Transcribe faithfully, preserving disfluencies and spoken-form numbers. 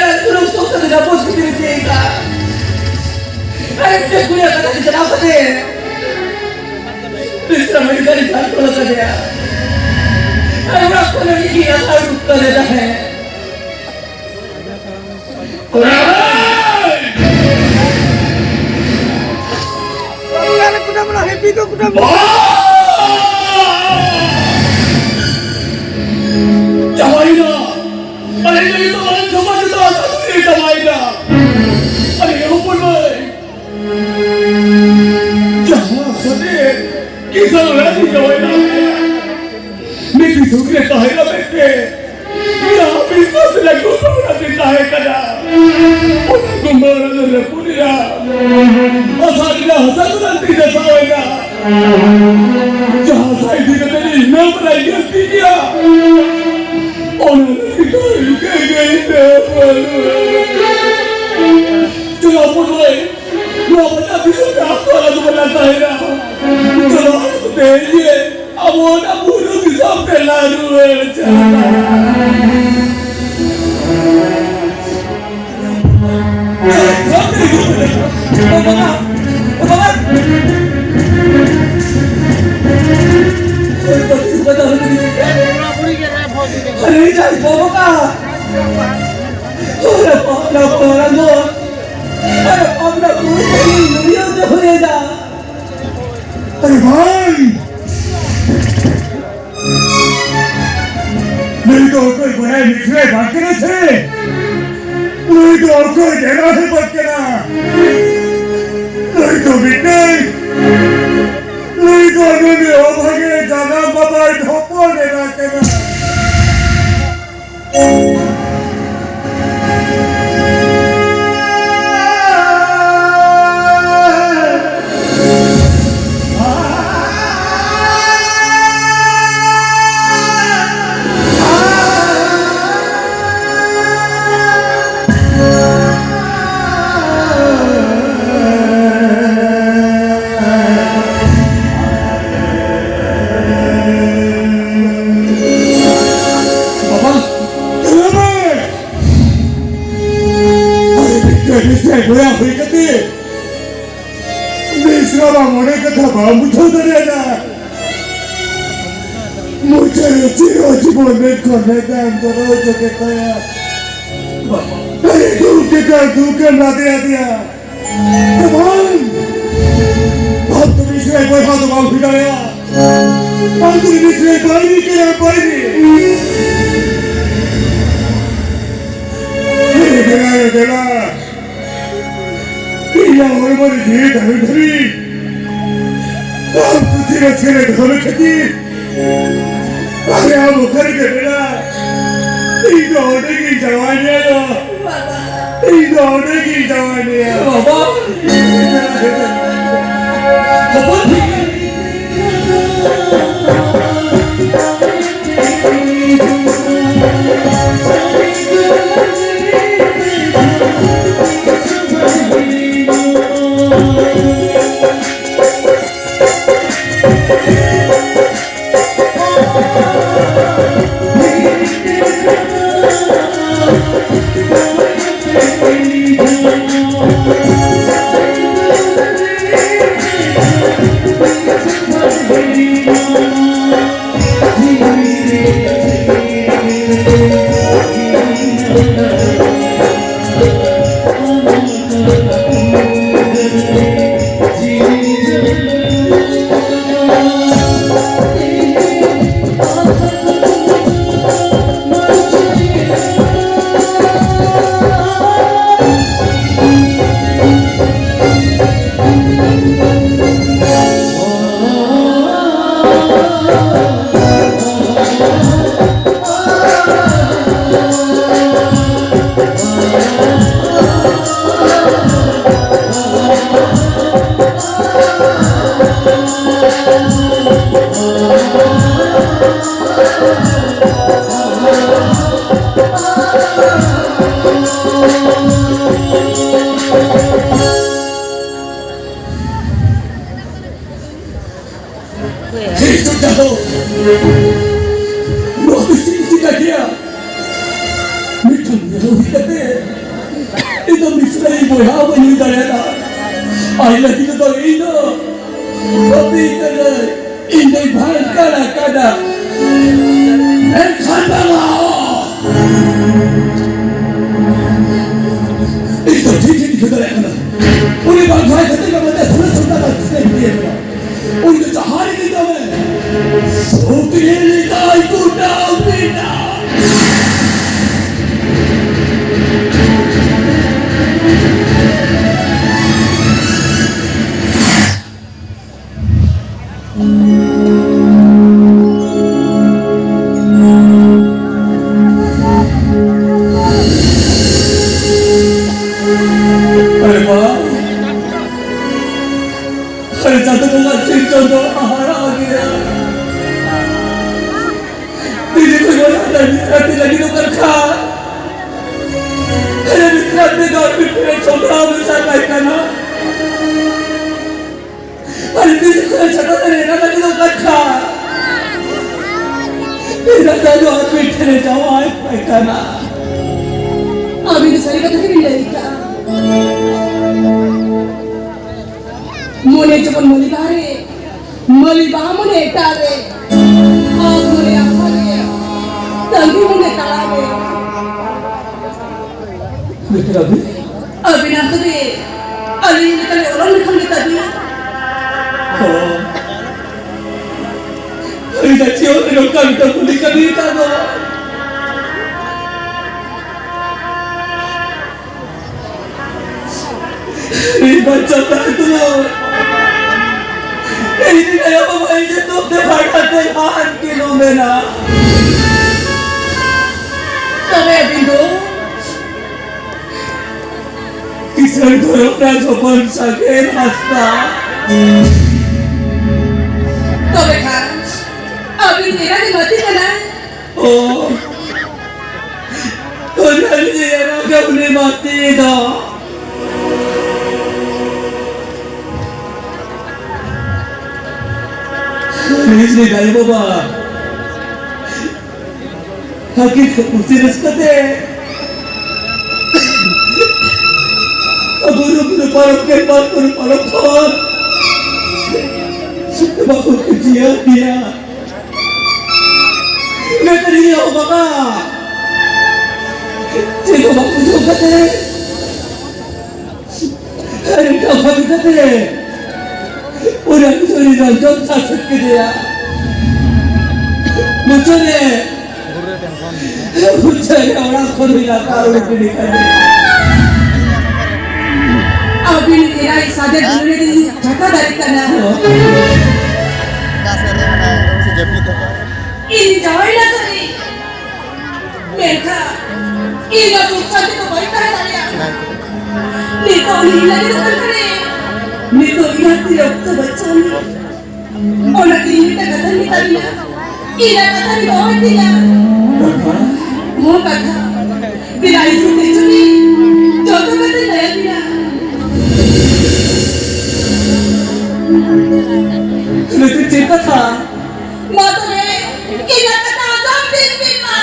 ᱟᱨ ᱩᱱᱟᱹᱜ ᱥᱚᱠᱛᱚ ᱛᱮ ᱡᱟᱹᱯᱩᱫ ᱠᱷᱟᱹᱛᱤᱨ ᱪᱮᱫ ᱞᱮᱠᱟ? ᱟᱨ ᱢᱤᱫᱴᱮᱱ ᱠᱩᱲᱤ ᱟᱜ ᱠᱟᱛᱷᱟ ᱛᱮ ᱪᱟᱞᱟᱣ ᱠᱟᱛᱮ ᱵᱤᱥᱨᱟᱢ ᱟᱹᱰᱤ ᱜᱷᱟᱹᱲᱤᱡ ᱵᱟᱝ ᱠᱚ ᱞᱟᱜᱟᱣ ᱫᱟᱲᱮᱭᱟᱜᱼᱟ᱾ ᱟᱨ ᱚᱲᱟᱜ ᱠᱷᱚᱱ ᱟᱹᱰᱤ ᱜᱮ ᱟᱥᱟ ᱩᱰᱩᱠ ᱠᱟᱫᱮ ᱛᱟᱦᱮᱸᱫ᱾ ᱠᱚᱲᱟ! ᱚᱠᱟᱨᱮ ᱠᱩᱰᱟᱹᱢ ᱱᱟ? ᱦᱮᱯᱤ ᱠᱚ ᱠᱩᱰᱟᱹᱢ ᱱᱟ᱾ ᱵᱟ! ᱪᱟᱵᱟᱭᱮᱱᱟ᱾ ᱟᱞᱮ ᱞᱟᱹᱜᱤᱫ ᱫᱚ ᱵᱟᱝ ᱪᱟᱵᱟ ᱠᱮᱫᱟ, ᱟᱞᱮ ᱪᱟᱵᱟᱭᱮᱱᱟ᱾ ᱟᱞᱮ ᱦᱚᱯᱚᱱ ᱢᱟᱹᱭ᱾ ᱡᱟᱦᱟᱸ ᱥᱟᱹᱨᱤ ᱠᱤᱥᱟᱹᱬ ᱨᱮ ᱡᱟᱶᱟᱭ ᱞᱮᱱᱟ᱾ ᱢᱤᱫ ᱫᱤᱥᱚᱢ ᱨᱮ ᱛᱟᱦᱮᱸ ᱠᱟᱛᱮ ᱜᱮ ᱡᱟᱦᱟᱸ ᱵᱤᱥᱣᱟᱥ ᱨᱮ ᱜᱚᱲᱚ ᱠᱟᱛᱮ ᱛᱟᱦᱮᱸ ᱠᱟᱱᱟ, ᱚᱱᱟ ᱠᱚ ᱢᱟᱲᱟᱝ ᱨᱮ ᱨᱟᱹᱯᱩᱫ ᱮᱱᱟ᱾ ᱟᱥᱟ ᱨᱮᱱᱟᱜ ᱦᱟᱥᱟ ᱠᱚ ᱞᱟᱹᱠᱛᱤ ᱫᱮᱥᱟᱣ ᱮᱱᱟ᱾ ᱡᱟᱦᱟᱸ ᱥᱟᱭ ᱤᱫᱤ ᱠᱟᱛᱮ ᱤᱧ ᱦᱤᱱᱟᱹ ᱵᱟᱲᱟᱭ ᱜᱟᱹᱞᱛᱤ ᱜᱮᱭᱟ, ᱚᱱᱟ ᱞᱟᱹᱜᱤᱫ ᱫᱚ ᱤᱧ ᱜᱮ ᱤᱧ ᱫᱚ ᱵᱟᱹᱱᱩᱜᱼᱟ᱾ ᱪᱟᱞᱟᱣ ᱵᱚᱱ ᱞᱟᱹᱭ, ᱱᱚᱣᱟ ᱵᱟᱡᱟᱨ ᱫᱤᱥᱚᱢ ᱨᱮ ᱟᱛᱳ ᱟᱞᱚ ᱵᱚᱱ ᱛᱟᱦᱮᱱᱟ᱾ ᱪᱟᱞᱟᱣ ᱠᱟᱛᱮ ᱤᱭᱟᱹ, ᱟᱵᱚ ᱚᱱᱟ ᱵᱩᱨᱩ ᱫᱤᱥᱚᱢ ᱛᱮ ᱞᱟ ᱨᱩᱣᱟᱹᱲ ᱪᱟᱞᱟᱜᱼᱟ᱾ ᱟᱨᱮ ᱡᱟᱭ ᱵᱟᱵᱟ ᱠᱟ᱾ ᱟᱨᱮ ᱵᱟᱵᱟ ᱠᱟ᱾ ᱟᱨᱮ ᱵᱟᱵᱟ ᱠᱟ᱾ ᱟᱨᱮ ᱵᱟᱵᱟ ᱠᱟ᱾ ᱟᱨᱮ ᱵᱟᱵᱟ ᱠᱟ᱾ ᱟᱨᱮ ᱵᱟᱵᱟ ᱠᱟ᱾ ᱟᱨᱮ ᱵᱷᱟᱭ, ᱱᱩᱭ ᱫᱚ ᱚᱠᱚᱭ ᱵᱚᱲᱟᱭ ᱢᱤᱥᱨᱟᱭ ᱵᱟᱝ ᱠᱟᱱᱟ ᱥᱮ? ᱱᱩᱭ ᱫᱚ ᱚᱠᱚᱭ ᱮᱨᱟ ᱦᱚᱸ ᱵᱟᱝ ᱠᱟᱱᱟ᱾ ᱱᱩᱭ ᱫᱚ ᱢᱤᱫᱴᱟᱝ, ᱱᱩᱭ ᱫᱚ ᱱᱩᱭ ᱚᱵᱷᱟᱜᱮ ᱡᱟᱱᱟᱢ ᱵᱟᱵᱟᱭ ᱦᱚᱯᱚᱱ ᱮᱨᱟ ᱠᱟᱱᱟ᱾ ᱢᱤᱥᱨᱟᱭ ᱵᱚᱭᱦᱟ ᱦᱩᱭ ᱠᱟᱛᱮ ᱢᱤᱥᱨᱟ ᱢᱟ ᱢᱚᱱᱮ ᱠᱟᱛᱷᱟ ᱵᱟᱢ ᱵᱩᱡᱷᱟᱹᱣ ᱫᱟᱲᱮᱭᱟᱫᱟ᱾ ᱢᱩᱪᱟᱹᱫ ᱨᱮ ᱪᱤᱨᱚ ᱡᱤᱵᱚᱱ ᱢᱮᱱᱠᱷᱚᱱ ᱢᱮᱫ ᱫᱟᱜ ᱮᱢ ᱡᱚᱨᱚ ᱦᱚᱪᱚ ᱠᱮᱫ ᱛᱟᱭᱟ᱾ ᱟᱹᱰᱤ ᱫᱩᱠ ᱠᱮᱫᱟ, ᱫᱩᱠ ᱮᱢ ᱞᱟᱫᱮ ᱟᱫᱮᱭᱟ᱾ ᱵᱟᱝ! ᱟᱢ ᱫᱚ ᱢᱤᱥᱨᱟᱭ ᱵᱚᱭᱦᱟ ᱫᱚ ᱵᱟᱢ ᱦᱩᱭ ᱫᱟᱲᱮᱭᱟᱜᱼᱟ᱾ ᱟᱢ ᱫᱚ ᱢᱤᱥᱨᱟᱭ ᱵᱟᱹᱭᱨᱤ ᱠᱟᱱᱟᱢ, ᱵᱟᱹᱭᱨᱤ᱾ ᱫᱮᱞᱟ, ᱫᱮᱞᱟ, ᱫᱮᱞᱟ᱾ ᱤᱧᱟᱜ ᱦᱚᱲᱢᱚ ᱨᱮ ᱡᱤᱣᱤ ᱫᱷᱟᱹᱵᱤ ᱫᱷᱟᱹᱵᱤ ᱟᱢ ᱠᱩᱥᱤ ᱨᱟᱹᱥᱠᱟᱹ ᱨᱮ ᱫᱚᱦᱚ ᱠᱷᱟᱹᱛᱤᱨ ᱟᱞᱮ ᱟᱢ ᱚᱠᱟ ᱨᱮᱜᱮ ᱢᱮᱱᱟᱜ, ᱤᱧ ᱫᱚ ᱚᱸᱰᱮ ᱜᱤᱧ ᱡᱟᱶᱟᱭ ᱢᱮᱭᱟ ᱫᱚ᱾ ᱤᱧ ᱫᱚ ᱚᱸᱰᱮ ᱜᱤᱧ ᱡᱟᱶᱟᱭ ᱢᱮᱭᱟ᱾ ᱵᱟᱵᱟ! ᱦᱚᱯᱚᱱ! ᱦᱮᱸ, ᱪᱚᱨᱪᱟ ᱫᱚ ᱱᱚᱣᱟ ᱫᱚ ᱪᱮᱫ ᱤᱧ ᱪᱤᱠᱟᱹ ᱠᱮᱭᱟ? ᱢᱤᱫᱴᱟᱝ ᱢᱤᱨᱩ ᱦᱩᱭ ᱠᱟᱛᱮ ᱤᱧ ᱫᱚ ᱢᱤᱥᱨᱟᱭᱤᱡ ᱵᱚᱭᱦᱟ ᱵᱟᱹᱧ ᱦᱩᱭ ᱫᱟᱲᱮᱭᱟᱫᱟ᱾ ᱟᱡ ᱞᱟᱹᱜᱤᱫ ᱫᱚ ᱤᱧ ᱫᱚ ᱦᱟᱹᱯᱤ ᱠᱟᱹᱱᱟᱹᱧ᱾ ᱤᱧ ᱫᱚᱧ ᱵᱷᱟᱝ ᱠᱟᱱᱟ ᱠᱟᱱᱟ᱾ ᱢᱮᱱᱠᱷᱟᱱ ᱵᱟᱝᱟ᱾ ᱤᱧ ᱫᱚ ᱴᱷᱤᱠ ᱤᱧ ᱴᱷᱤᱠᱟᱹ ᱫᱟᱲᱮᱭᱟᱜ ᱠᱟᱱᱟ᱾ ᱩᱱᱤ ᱵᱟᱝ ᱵᱷᱟᱭ ᱠᱷᱟᱹᱛᱤᱨ ᱜᱮ ᱢᱮᱱᱛᱮ ᱥᱩᱨ ᱥᱩᱨ ᱫᱟᱫᱟ ᱥᱮ ᱵᱤᱭᱮ ᱠᱟᱱᱟ᱾ ᱩᱱᱤ ᱫᱚ ᱡᱟᱦᱟᱸ ᱨᱮᱜᱮ ᱛᱟᱵᱮ, ᱥᱩᱠᱨᱤ ᱞᱮᱠᱟᱭ ᱜᱩᱰᱟᱹᱣ ᱵᱤᱱᱟ᱾ ᱟᱨᱮ ᱵᱟ, ᱟᱨᱮ ᱪᱟᱸᱫᱚ ᱵᱚᱸᱜᱟ ᱥᱤᱨᱡᱚᱱ ᱫᱚ ᱦᱟᱦᱟᱲᱟ ᱜᱮᱭᱟ᱾ ᱛᱤᱡᱩ ᱠᱚ ᱧᱮᱞ ᱠᱟᱛᱮ ᱵᱤᱥᱨᱟᱢ ᱛᱮ ᱞᱟᱹᱜᱤᱫᱚᱜ ᱠᱟᱱ ᱠᱷᱟᱱ, ᱟᱨᱮ ᱵᱤᱥᱨᱟᱢ ᱛᱮ ᱫᱚ ᱯᱤᱴ ᱨᱮ ᱪᱷᱚᱢᱲᱟᱣ ᱢᱮᱥᱟ ᱠᱟᱭ ᱠᱟᱱᱟ᱾ ᱟᱨ ᱛᱤᱥ ᱠᱷᱚᱱ ᱪᱷᱟᱛᱟ ᱫᱟᱨᱮ ᱨᱟᱱᱟ ᱫᱚ ᱠᱟᱛᱷᱟ᱾ ᱨᱟᱱᱟ ᱫᱚ ᱟᱨ ᱢᱤᱫ ᱴᱷᱮᱱ ᱡᱟᱶᱟᱭ ᱠᱟᱭ ᱠᱟᱱᱟ᱾ ᱟᱹᱵᱤᱱ ᱫᱚ ᱥᱟᱹᱨᱤ ᱠᱟᱛᱷᱟ ᱜᱮᱵᱤᱱ ᱞᱟᱹᱭ ᱠᱟᱜᱼᱟ᱾ ᱢᱚᱱᱮ ᱡᱮᱢᱚᱱ ᱢᱟᱹᱞᱤ ᱵᱟᱦᱟ ᱨᱮ, ᱢᱟᱹᱞᱤ ᱵᱟᱦᱟ ᱢᱚᱱᱮ ᱮᱴᱟᱜ ᱨᱮ, ᱟᱥ ᱢᱚᱱᱮ ᱟᱥᱟ ᱨᱮ, ᱛᱟᱺᱜᱤ ᱢᱚᱱᱮ ᱛᱟᱲᱟ ᱨᱮ᱾ ᱢᱤᱛᱨᱟ ᱫᱤ᱾ ᱟᱹᱵᱤᱱᱟᱜ ᱛᱚᱵᱮ ᱟᱹᱞᱤᱧ ᱞᱮᱠᱟᱱ ᱚᱞᱚᱜ ᱞᱮᱠᱷᱟᱱ ᱜᱮ ᱛᱟᱹᱵᱤᱱ᱾ ᱦᱚᱸ᱾ ᱟᱹᱞᱤᱧᱟᱜ ᱡᱤᱭᱚᱱ ᱨᱮ ᱱᱚᱝᱠᱟ ᱢᱤᱫᱴᱟᱝ ᱠᱩᱞᱤ ᱠᱟᱹᱢᱤ ᱠᱟᱱ ᱫᱚ᱾ ᱤᱧ ᱵᱟᱧᱪᱟᱣ ᱛᱟᱦᱮᱸ ᱛᱩᱞᱩᱡ ᱤᱧ ᱨᱮᱱ ᱟᱭᱳ ᱵᱟᱵᱟ ᱤᱧ ᱧᱩᱛᱩᱢ ᱛᱮ ᱵᱷᱟᱸᱰᱟᱱ ᱛᱮ ᱞᱟᱦᱟᱱ ᱠᱤᱱ ᱩᱢᱮᱱᱟ᱾ ᱛᱚᱵᱮ ᱟᱹᱵᱤᱱ ᱫᱚ? ᱠᱤᱥᱟᱹᱬ ᱫᱷᱚᱨᱚᱢ ᱨᱟᱡᱽ ᱦᱚᱯᱚᱱ ᱥᱟᱜᱮᱱ ᱦᱟᱸᱥᱫᱟ᱾ ᱛᱚᱵᱮ ᱠᱷᱟᱱ ᱟᱹᱵᱤᱱ ᱮᱨᱟ ᱜᱮ ᱢᱟᱹᱛᱤ ᱠᱟᱱᱟᱭ᱾ ᱚ, ᱚᱱᱟ ᱞᱟᱹᱜᱤᱫ ᱮᱨᱟ ᱜᱮ ᱩᱱᱤ ᱢᱟᱹᱛᱤ ᱫᱚ᱾ ᱩᱱᱤ ᱨᱤᱱᱤᱡ ᱟᱭᱳ ᱵᱟᱵᱟ ᱟᱹᱠᱤᱱ ᱠᱩᱥᱤ ᱨᱟᱹᱥᱠᱟᱹ ᱛᱮ ᱯᱟᱨᱚᱢ ᱜᱮ ᱵᱟᱝ ᱠᱚ ᱯᱟᱨᱚᱢ ᱠᱷᱚᱱ ᱵᱟᱠᱚ ᱠᱩᱥᱤᱭᱟᱜ ᱜᱮᱭᱟ᱾ ᱢᱮᱱᱠᱷᱟᱱ ᱤᱧ ᱦᱚᱸ ᱵᱟᱵᱟ, ᱪᱮᱫ ᱦᱚᱸ ᱵᱟᱠᱚ ᱡᱚᱢ ᱠᱟᱛᱮ, ᱟᱨ ᱮᱴᱟᱜ ᱵᱷᱟᱜᱮ ᱠᱟᱛᱮ ᱚᱱᱟ ᱠᱚ ᱥᱚᱨᱤᱨ ᱨᱮ ᱡᱚᱢ ᱥᱟᱥᱮᱛ ᱠᱮᱫᱮᱭᱟ᱾ ᱢᱩᱪᱟᱹᱫ ᱨᱮ ᱵᱩᱡᱷᱟᱹᱣ ᱨᱮ ᱚᱲᱟᱜ ᱠᱷᱚᱱ ᱦᱩᱭ ᱞᱟᱛᱟᱨ ᱩᱰᱩᱠ ᱜᱤᱰᱤ ᱠᱟᱫᱮ᱾ ᱟᱹᱵᱤᱱ ᱮᱨᱟᱭ ᱥᱟᱫᱮ ᱫᱩᱞᱟᱹᱲ ᱨᱮ ᱡᱷᱟᱠᱟ ᱫᱟᱲᱮ ᱠᱟᱱᱟ᱾ ᱚᱠᱟ ᱥᱮᱫ ᱨᱮ ᱢᱮᱱᱟᱭᱟ? ᱥᱮ ᱡᱟᱹᱯᱤᱫ ᱟᱠᱟᱫ? ᱤᱧ ᱡᱟᱶᱟᱭ ᱞᱟᱥᱟᱨᱤ᱾ ᱢᱮᱱᱠᱷᱟᱱ ᱤᱧ ᱫᱚ ᱥᱩᱠ ᱥᱟᱱᱛᱤ ᱫᱚ ᱵᱟᱹᱧ ᱛᱟᱦᱮᱸ ᱫᱟᱲᱮᱭᱟᱜᱼᱟ᱾ ᱱᱤᱛᱚᱜ ᱩᱱᱤ ᱤᱧ ᱞᱟᱹᱜᱤᱫ ᱚᱠᱟ ᱞᱮᱠᱟᱨᱮ? ᱱᱤᱛᱚᱜ ᱤᱧᱟᱹᱜ ᱛᱤᱨᱮ ᱚᱠᱛᱚ ᱵᱟᱹᱪᱩᱜ ᱟᱹᱱᱤᱡ᱾ ᱚᱱᱟᱛᱮ ᱤᱧ ᱢᱤᱫᱴᱟᱝ ᱠᱟᱛᱷᱟᱧ ᱢᱮᱛᱟ ᱵᱤᱱᱟ᱾ ᱤᱧᱟᱹᱜ ᱠᱟᱛᱷᱟ ᱵᱤᱱ ᱫᱚᱦᱚᱭ ᱛᱤᱧᱟ᱾ ᱠᱟᱛᱷᱟ? ᱦᱚᱸ, ᱠᱟᱛᱷᱟ᱾ ᱫᱮᱞᱟ, ᱤᱧ ᱥᱟᱶᱛᱮ ᱦᱤᱡᱩᱜ ᱵᱤᱱ᱾ ᱡᱚᱛᱚ ᱠᱟᱛᱷᱟᱧ ᱞᱟᱹᱭ ᱟᱹᱵᱤᱱᱟ᱾ ᱞᱟᱹᱭ ᱛᱮ ᱪᱮᱫ ᱠᱟᱛᱷᱟ? ᱢᱟ ᱛᱚᱵᱮ, ᱤᱧᱟᱹᱜ ᱠᱟᱛᱷᱟ ᱟᱸᱡᱚᱢ ᱵᱤᱱ, ᱵᱤᱱ ᱢᱟ᱾